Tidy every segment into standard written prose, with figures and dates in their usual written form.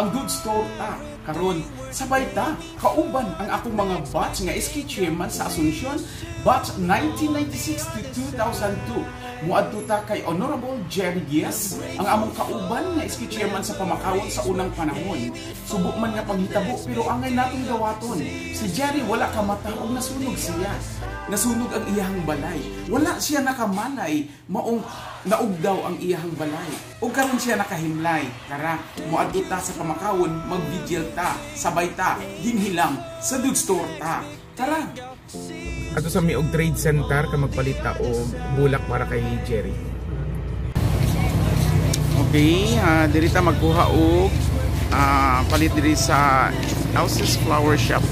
Ang Dudes Torta. Karon sabay ta kauban ang akong mga batch nga SK chairman sa Asuncion, batch 1996 to 2002. Muadto ta kay Honorable Jerry Diaz, ang among kauban nga SK chairman sa Pamakawon sa unang panahon. Subo man nga panghitabo pero angay natong dawaton. Si Jerry wala kamata og nasunog siya. Nasunog ang iyahang balay. Wala siya nakamalay, maong naug daw ang iyahang balay. Ug karon siya nakahimlay. Tara, muadto ta sa Pamakawon, mag-vigil ta, sabay ta, dinhilang sa Dudes Torta. Tara. Ato sa miog trade center ka magpalit ta og bulak para kay Jerry. Okay, diri ta magkuha og palit diri sa Elsa's Flower Shop.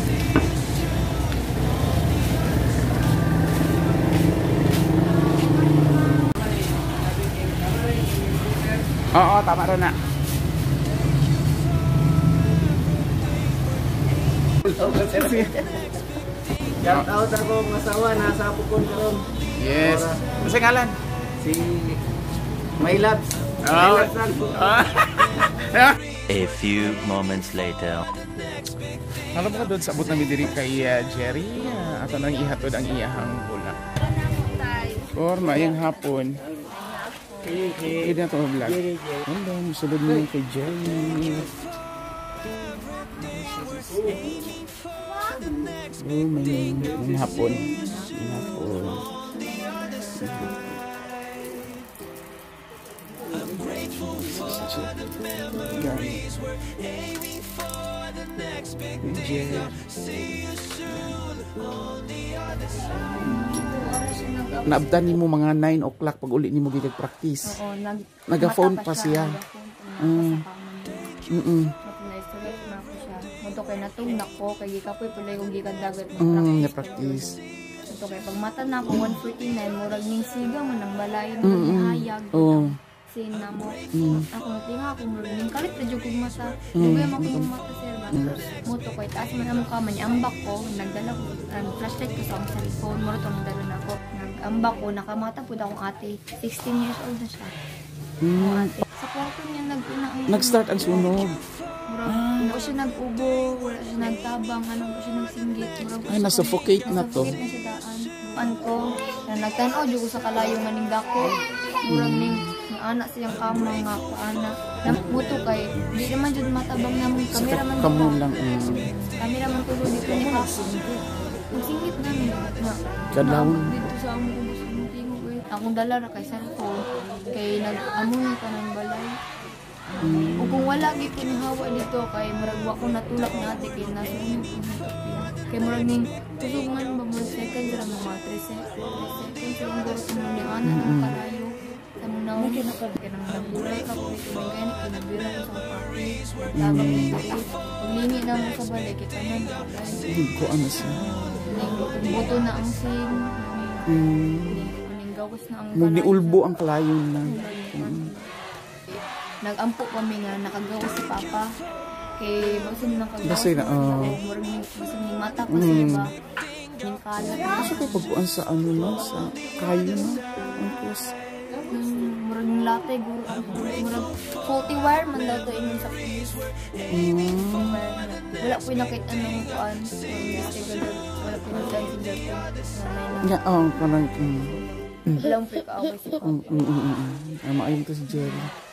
Oo, tama ra na. Shout out akong asawa nasa Pukon karon. Yes. Ano ngalan? Si My Loves. Oh. My Loves. A few moments later. Alam mo doon sa abot namin diri kay Jerry, ato nang ihatod ang iyahang bulak. Or mayang hapon. Hindi na ito vlog. Hello, musulod mo kay Jerry. Oh, may hapon. May hapon. Naabdan nimo mga 9 o'clock pag uli nimo gigag practice. Oo, Naga-phone pa siya. Muto kay natugnak ko kay gikapoy pulay kong gikan dagat Na-practice. Muto kay pag mata na ako 1:49 murag ning siga man ang balay ning hayag. Oh. Sin na mo. Ako natinga ako murag ning kalit ra jud kog mata. Dugay man ko mata sir ba. Muto kay taas man among kama ni ambak ko, nagdala ko flashlight ko sa akong cellphone, mura tong nagdala na ako. Nagambak ko nakamata pud akong ate, 16 years old na siya. Ate. Sa kwarto niya nag-una ang Nag-start ang sunog. Murag, wala siya nag-ubo, wala siya nagtabang, ano, wala siya nagsinggit. Murag, ay, nasuffocate na to. Nasuffocate na siya daan. An ko, na nagtanaw, dyan ko sa kalayo nga ning dako. Murag ning, anak siyang kama nga, paana. Muto kay, di naman dyan matabang namong kamera man. Kamo lang. Kamera man tulo dito ni Papa. Nagsingit na mi. Kadlawon. Dito sa among ubos, among tingog. Akong dala ra kay cellphone, kay nag-amoy ka ng balay. O kung wala gyud ko nihawa dito kay murag wa ko natulak na ate kay nasunog ko. Kay murag ning kusog man ba murag seconds ra mga 3 seconds ra ang guro ni ana nang kalayo sa munaw kay nang nabulay ka ko dito may gani kay nabira ko sa ate tabang dito paglingi na mo sa balay kay tanan ko ano siya ning buto na ang sing ning gawas na ang mug niulbo ang kalayo na. Nagampo kami nga nakagawa si Papa kay basin nang kagawa. Basin na murag ning basin ning mata pa siya ba ning kalat. Asa kay pagkuan sa ano no sa kayo no. Angkos. Murag ning latte guro murag faulty wire man daw to ingon sa police. Wala ko nakita nang kuan. Wala ko nagdansin dito. Nga oh kanang Wala ko kaaway si Papa. Ay maayon to si Jerry.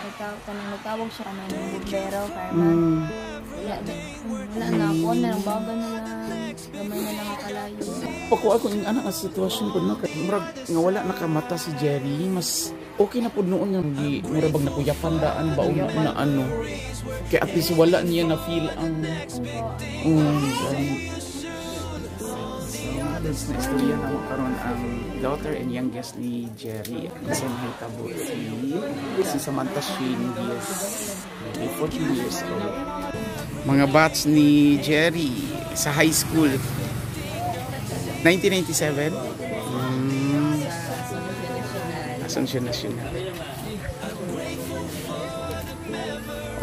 Nagtawag siya ng bumbero, fireman. Wala na ako, na lang baba na lang, gamay na lang kalayo. Pakuha ko yung anak ang sitwasyon ko, no? Murag, nga wala nakamata si Jerry, mas okay na po noon nga, murag bang nakuyapan daan ba o na ano. Kaya at least wala niya na feel ang... So, na istorya na mo karon ang daughter and youngest ni Jerry. Kasi nahitabo si Samantha Shane Diaz, 14 years old. Mga batch ni Jerry sa high school. 1997? Asuncion Nacional.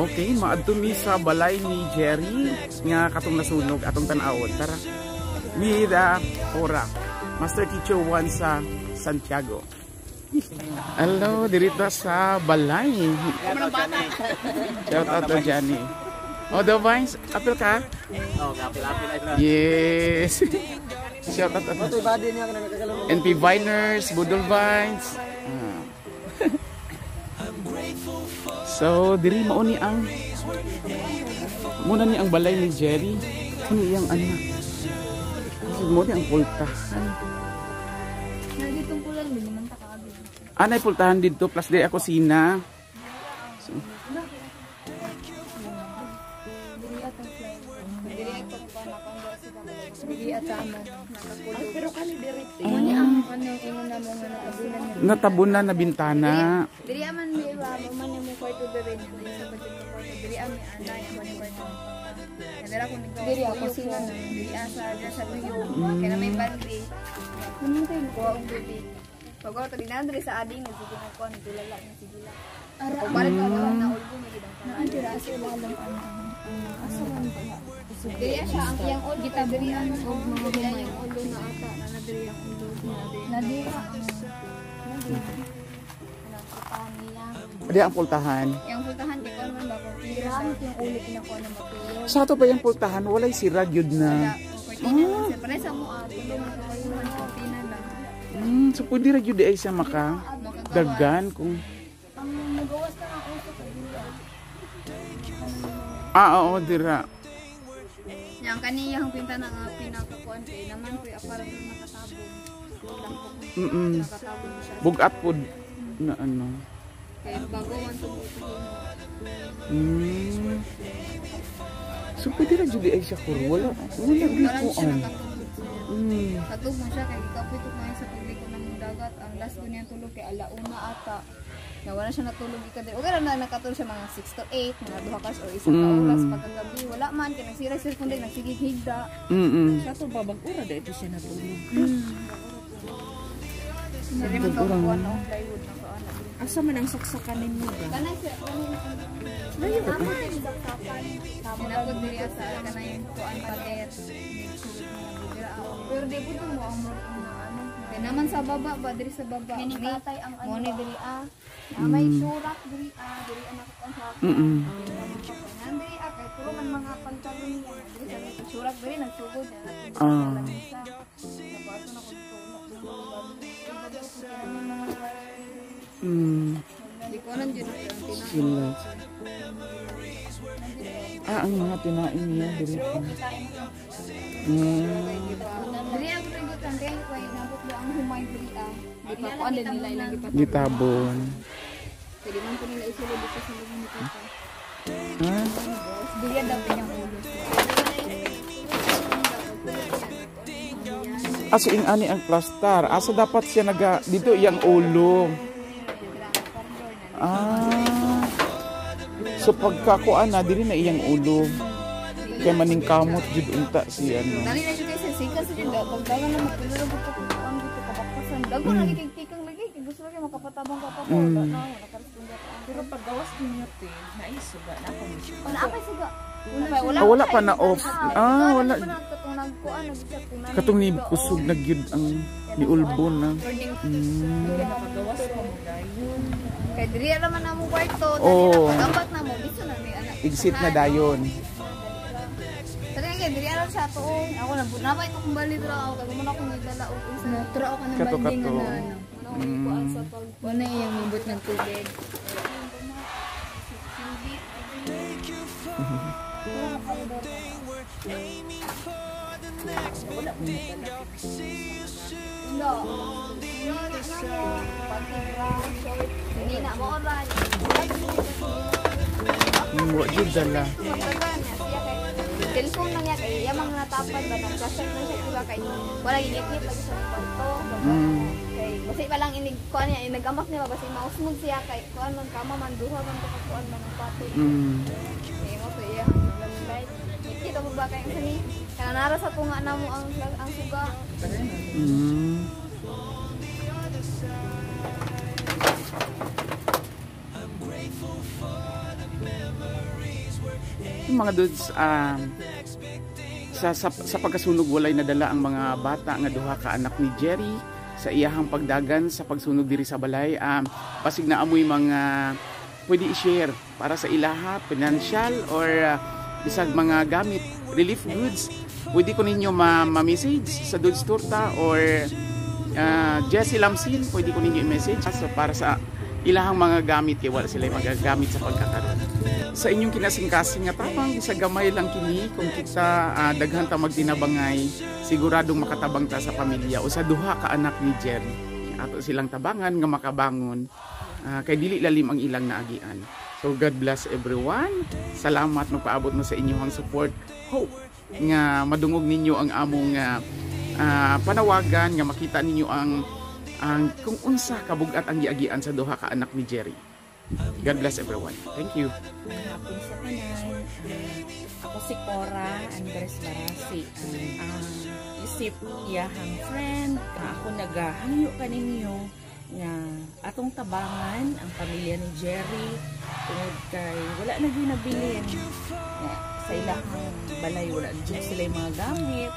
Okay, maadto mi sa balay ni Jerry nga katong nasunog atong tan-awon. Tara. With Ora, Master Teacher 1 sa Santiago. Hello, dirito sa balay. Shout out to Johnny. Oh, The Vines, apil ka? Oh, kapil-apil ay. Yes. Shout out to Body niya kana nagkakalong. NP Viners, Budol Vines. Ah. So, diri mao ni ang muna ni ang balay ni Jerry. Ano iyang anak? Kasi mo ni ang pultahan. Nagitong pulan din naman ta kaagi. Anay pultahan dito plus diri ako sina. So, Diri atong diri atong diri atama. Pero kani diri Mo ni ang ano ingon na mo nga natabunan niya. Natabunan na bintana. Diri aman mi ba mo man mo kwarto bebe diri sa budget ko kwarto diri ami anay man kwarto. Kadara ko diri ako sina diri asa diri sa tuyo kay na may pantry. Kuha og bebe. Pag wala to dinandre sa ading nagsugo ko ni tulala ni sigila. Ara palit ka wala na ulbo may gidang. Naa dira sa ilalom ang asa man pala. Diri siya ang iyang ulo kita diri ang og mga humay ulo na ata na diri ang ulo na diri. Di ang pultahan. Yang pultahan di ko naman ba kung tira sa yung ulo pinakuha na matuyo. Sa ato pa yung pultahan, walay sira gyud na. Wala, oh, ah, pare sa mo tulong na cortina lang. So pwede ra gyud ay siya maka dagan kung ang nagawas na ang uso kay dili. Ah, oo, dira. Yang kaniyang pinta na nga pinakakuan kay naman koy aparato nakatabong. Nakatabong siya. Bugat pod na ano. Kay bago man to. So pwede ra jud ay siya kur wala wala gyud Wala ko siya an. nakatubog. Katug mo siya kay gikapoy ko sa pagliko ng dagat. Ang last ko niyang tulog kay alauna ata. Na wala siya natulog ikadiri. Okay ra na nakatulog siya mga 6 to 8, mga 2 ka or isa ka oras pagkagabi. Wala man kay nagsira cellphone din nagsigig higda. Sa to babag ura dai ito siya natulog. Dili man ka kuha na og plywood na ka ana. Asa man ang saksakan ninyo ba? Kanay siya kanay aman saksakan. Sinapod diri asa kanay kuan pader. Pero di pud mo ang ano. Kay naman sa baba ba diri sa baba. Ni patay ang ano. Mo ni diri ah. Na may surak diri ah, diri ang nakakuan sa ako. Nandiri ah kay puro man mga pantalon niya. Diri sa may surak diri nagsugod na. Ah. Di ko nan jud ang Sila. Ah, ang mga tinain niya diri. Diri ako nagutang kay kay nabot do ang humay diri ah. Di pa kuan din nila ilang gipatabon. Gitabon. Pwede man ko nila isulod dito sa lubong ni Papa. Ah, Dili ang dapat niyang ulo. Aso ing ani ang plaster. Asa dapat siya naga dito iyang ulo. Ah. So pagkakuan na diri na iyang ulo. Kay maningkamot jud unta si ano. Dali na siya kay sa sika sa jud pagdagan na magtulog ko kuan dito kabakpasan. Dago lagi kay tikang lagi kay gusto lagi makapatabang ka pa wala na wala ka responde. Pero paggawas ninyo te, naisuga na ako. Wala pa suga. Wala pa Ah, wala pa na off. Ah, wala. Katong nagkuan nagsiya kunan. Katong ni kusog na gyud ang niulbo na. Paggawas mo mo dayon. Kay diri ra man namo kwarto, dali Oo. na pagambat na mo biso na may anak. Exit na dayon. Dali kay diri ra sa tuong. Ako na nabay ko kung bali dira ako kay mo na akong gidala og isa. Tura ako ng Kato, banding kato. nga na ano. Muna akong kuan sa pag wala iyang mibot ng tubig. No. Hindi na mo oran. Wa jud dala. Telepon lang yan kay yamang natapad ba nang cluster na siya diba kay wala gingit-ngit lagi sa kwarto. Kay basi pa lang inig kuan niya nagamak niya ba basi mausmog siya kay kuan man kama man duha man to kuan man ang pato. Kay mo to iya flashlight. Kita mo ba kay sa ni kananara sa tunga namo ang suga. Yung mga dudes, sa pagkasunog walay nadala ang mga bata nga duha ka anak ni Jerry. Sa iyahang pagdagan sa pagsunog diri sa balay, basig naa moy mga pwede i-share para sa ilaha, financial or bisag mga gamit, relief goods, pwede ko ninyo ma-message sa Dudes Torta or Jessie Lamsin, pwede ko ninyo i-message so, para sa ilahang mga gamit kay wala sila magagamit sa pagkakaroon. Sa inyong kinasingkasing nga tabang, sa gamay lang kini, kung kita daghan ta magtinabangay, siguradong makatabang ta sa pamilya o sa duha ka anak ni Jerry. Ato silang tabangan nga makabangon, kay dili lalim ang ilang naagian. So God bless everyone. Salamat magpaabot mo sa inyong support. Hope nga madungog ninyo ang among panawagan, nga makita ninyo ang kung unsa kabugat ang giagian sa duha ka anak ni Jerry. God bless everyone. Thank you. Hapon sa tanan. Ako si Cora Andres Barasi. Ang isip iyahang friend. Ako nagahangyo kaninyo nga atong tabangan ang pamilya ni Jerry tungod kay wala na gyud nabilin sa ilahang balay, wala jud sila mga gamit.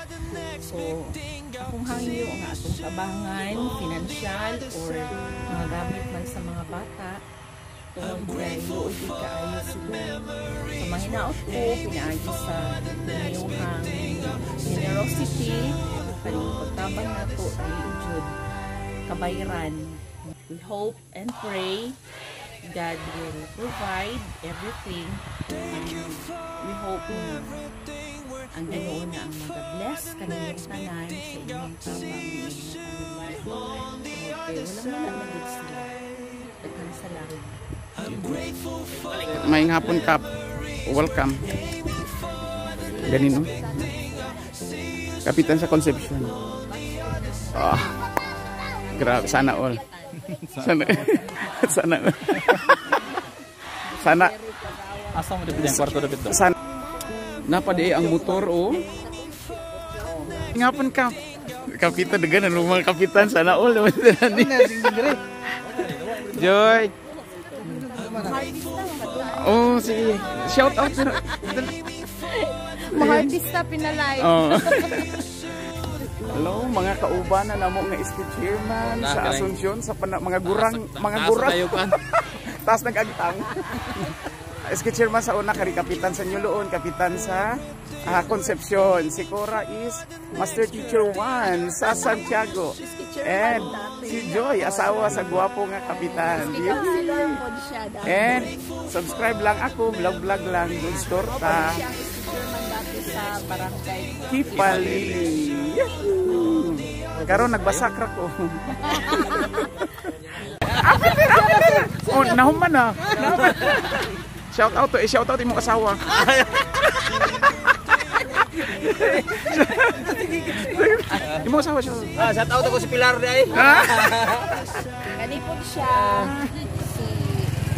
So akong hangyo nga atong tabangan financial or mga gamit man sa mga bata tungod kay luoy gid kaayo sila. So mahinaot ko pinaagi sa inyong generosity kaning pagtabang nato dili jud kabayran. We hope and pray God will provide everything. And we hope na ang Ginoo na ang mag-bless kaninyong tanan sa inyong tabang, inyong pamilya. Tungod kay walang wala na gud sila. Daghang salamat. Maayong hapon, Kap. Welcome. Ganino? Kapitan sa Concepcion. Ah. Grabe, sana all. Sana sana. Sana. Asa mo dapit ang kwarto dapit do? Sana. Napadi ang motor oh. Ngapon ka. Kapitan dagan ano mga kapitan, sana all. Joy. Oh, sige. Shout out pero Mahardista pinalay. Oh. Hello mga kaubanan namo nga SK chairman sa Asuncion sa mga gurang mga gurang. Taas nagagtang. SK chairman sa una, kari kapitan sa Nyuloon, kapitan sa Concepcion. Si Cora is Master Teacher 1 sa Santiago. And si Joy, asawa sa gwapo nga kapitan. And subscribe lang ako, vlog-vlog lang, Dudes Torta. Sa barangay Kipali. Yahoo! Karon nagbasakra ko. Apil apil. Oh, nahuman na. Shout out to, shout out imong asawa. Imong asawa shout out. Ah, shout out ako si Pilar di ay. Kanipod siya si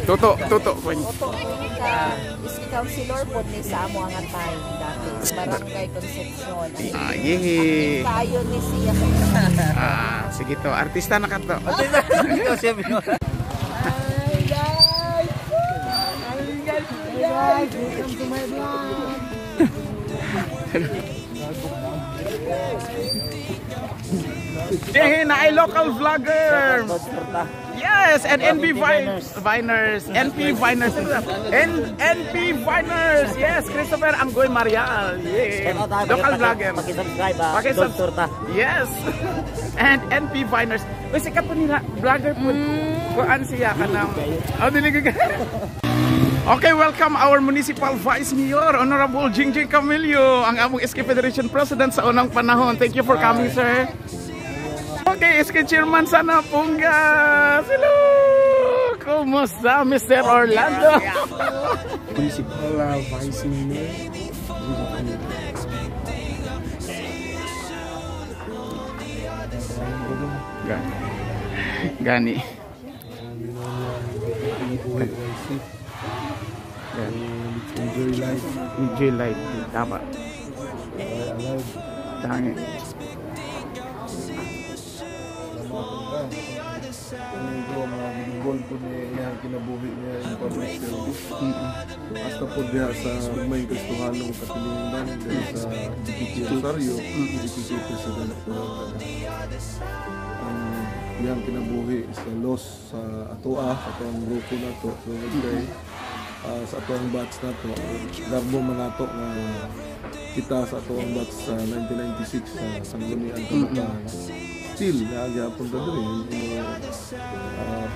Toto, Toto ko. Toto ka is councilor pod ni sa amo ang time dati sa barangay Concepcion. Ah, yehe. Tayo ni siya. Ah, sige to, artista na ka to. Artista. Hi guys. Hi guys. Welcome to my vlog. Yehe, na ay local vlogger. Yes, and NP Viners, NP Viners, NP Viners. Yes, Christopher Anggoy Marial. Yeah. Local vlogger. Paki-subscribe ah. Paki-subscribe. Yes. And NP Viners. Uy, sikat po nila, vlogger po. Kuan siya kanang. Oh, dili ka. Okay, welcome our Municipal Vice Mayor, Honorable Jingjing Camillo, ang among SK Federation President sa unang panahon. Thank you for coming, sir. Okay, SK Chairman sana Punggas. Hello! Kumusta, Mr. Orlando? Municipal Vice Mayor Jingjing Camillo. Gani. Enjoy life. Enjoy life. Tama. Tangi. Goal po niya iyang kinabuhi niya in public service. Hasta po diha sa may Kristohanong ikatilingban dahil sa DPT Rosario, DPT President po. ang iyang kinabuhi is a loss sa atoa, sa atoang grupo nato. So kay sa atoang batch nato, garbo man nato nga kita sa atoang batch sa 1996 sa Sangguniang Kabataan. Still, naa gyapon ta diri.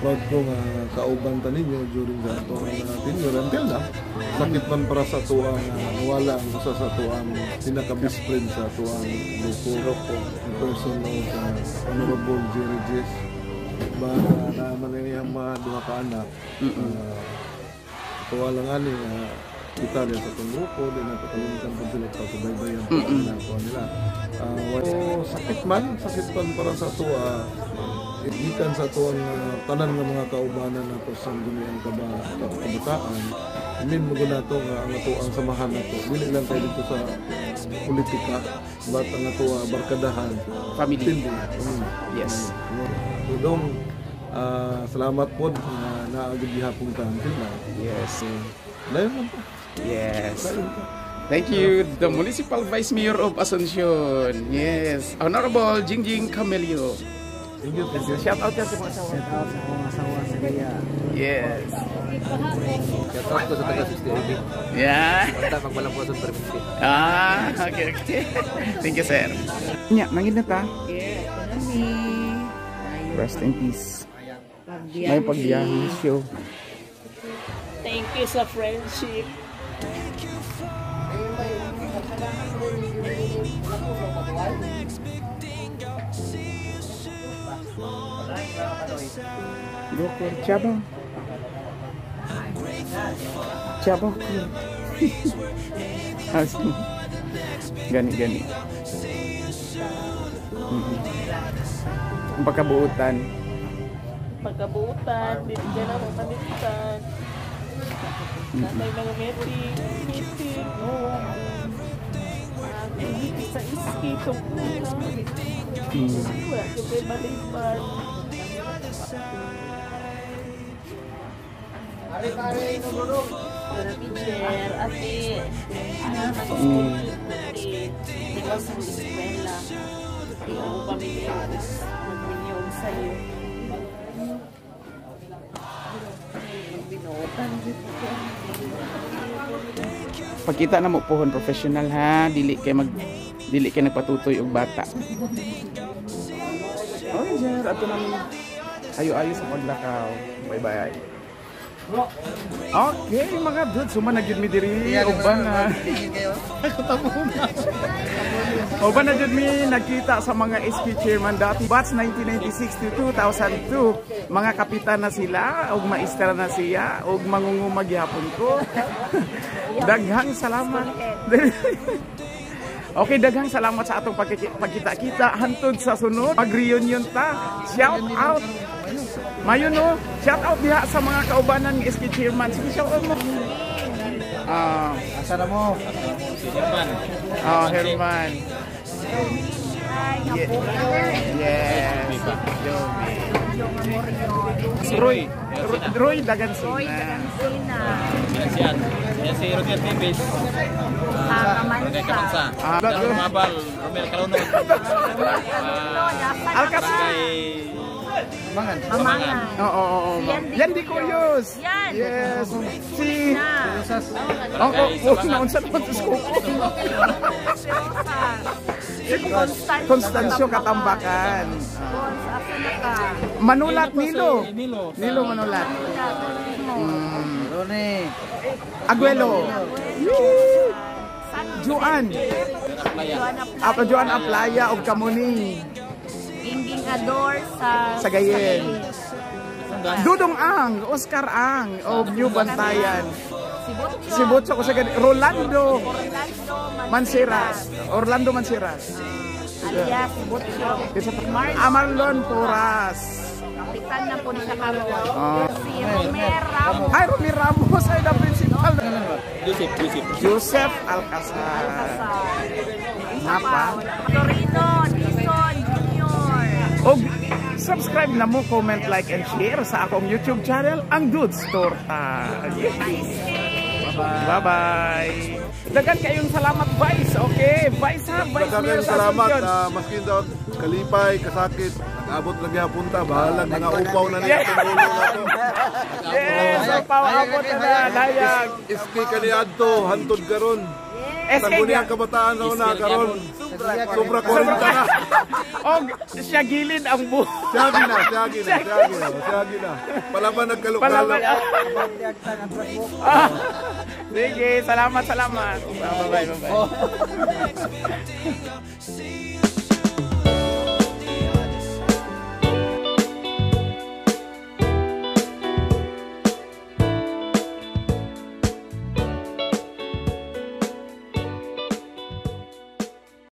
Proud ko nga kauban ta ninyo during sa atoang mga tenure until now. Sakit man para sa atoang nawala ang usa sa atoang pinaka best friend sa atoang grupo, in person of Honorable Jerry Jess. Ba naman na iyang mga duha ka anak. Tuwa lang ani kita diyan sa atong grupo, di na kalimutan po sila pagsubaybayan po ang ginagawa nila. So, sakit man para sa atoa, gikan sa atoang tanan nga mga kaubanan nato sa Sangguniang Kabataan, imin mo nato nga ang atoang samahan nato. Dili lang tayo dito sa politika, but ang atoa barkadahan. Family. Tindi. Yes. So, dong, salamat po na naagod gihapon ta until now. Yes. Layon lang po. Yes. Layon pa. Thank you, the Municipal Vice Mayor of Asuncion. Yes. Honorable Jingjing Camelio. Thank you, thank you. Shout out yan sa mga asawa. Shout out sa akong asawa sa Gaya. Yes. Shout out ko sa taga 60 Yeah. Basta magmalampuason permanente. Ah, okay. Thank you, sir. Nya, nangin na ta. Yeah, kami. Rest in peace. May pagbiyahe show. Thank you sa friendship. Dokor, Chabo. Chabo. Gani, gani. Ang pagkabuutan. Pagkabuutan, binigyan ako panitan. Natay mga meeting, meeting, oh. Activity sa iski, tungkol. Wala yung may maliban. Teacher, ate, nag-school ate, ikaw sa eskwela, ikaw pamilya, nagminyo sa'yo. Pagkita na mo pohon professional ha, dili kay nagpatutoy og bata. Oy, Jer, ato namin ayo-ayo sa paglakaw. Bye-bye. Okay, mga dudes, suma na gyud mi diri uban na. Uban na gyud mi nagkita sa mga SK chairman dati batch 1996 to 2002. Mga kapitan na sila, og maestra na siya, og mangunguma gihapon ko. Daghang salamat. Okay, daghang salamat sa atong pagkita-kita hantod sa sunod. Mag-reunion ta. Shout out. Mayo no, shout out diha sa mga kaubanan ng SK chairman. Sige, shout out mo. Asa na mo? Si Herman. Herman. Yes. Roy. Roy Dagansina. Roy Dagansina. Yan. Yan si Rodel Davis. Kamansa. Kamansa. Mabal, Romel Calonod. Alcazar. Mangan. Mamangan. Oo. Yan di Curious. Yan. Yes. Si Na. Oo, naunsa naman sa skuko. Constancio Katambakan. Manulat Nilo. Nilo Manulat. Rone. Aguelo. Juan. Apa Juan Aplaya og Kamuning. Gingging Ador sa Sagayen. Dudong Ang, Oscar Ang of New Bantayan. Si Butcho. Si Butcho ko sa Rolando Orlando Mansiras. Orlando Mansiras. Alias Butcho. Marlon Porras. Kapitan na po siya karon. Si Romer Ramos. Ay, Romy Ramos ay the principal. Joseph, Joseph. Joseph Alcazar. Napa. Torino Dison Jr. Og subscribe na mo, comment, like, and share sa akong YouTube channel, ang Dudes Torta. Bye-bye. Bye-bye. Daghan kayong salamat, Vice. Okay, Vice ha, Vice Daghang Mayor kayong sa salamat, Asuncion. maskin daw kalipay, kasakit, nag-abot lagi hapunta, bahalag mga upaw na niya itong ulo na to. Yes, so pawaabot na na, dayag. Iski kaniadto, hantod karon. SK Sangguni ang kabataan sa una karon. Sobra 40 na. Og siya gilid ang buho. Siyagi na, siyagi na, siyagi na, siyagi na. Palaban nagkalok-kalok. Palaban. Ah. Sige, salamat, salamat. Bye-bye, bye-bye.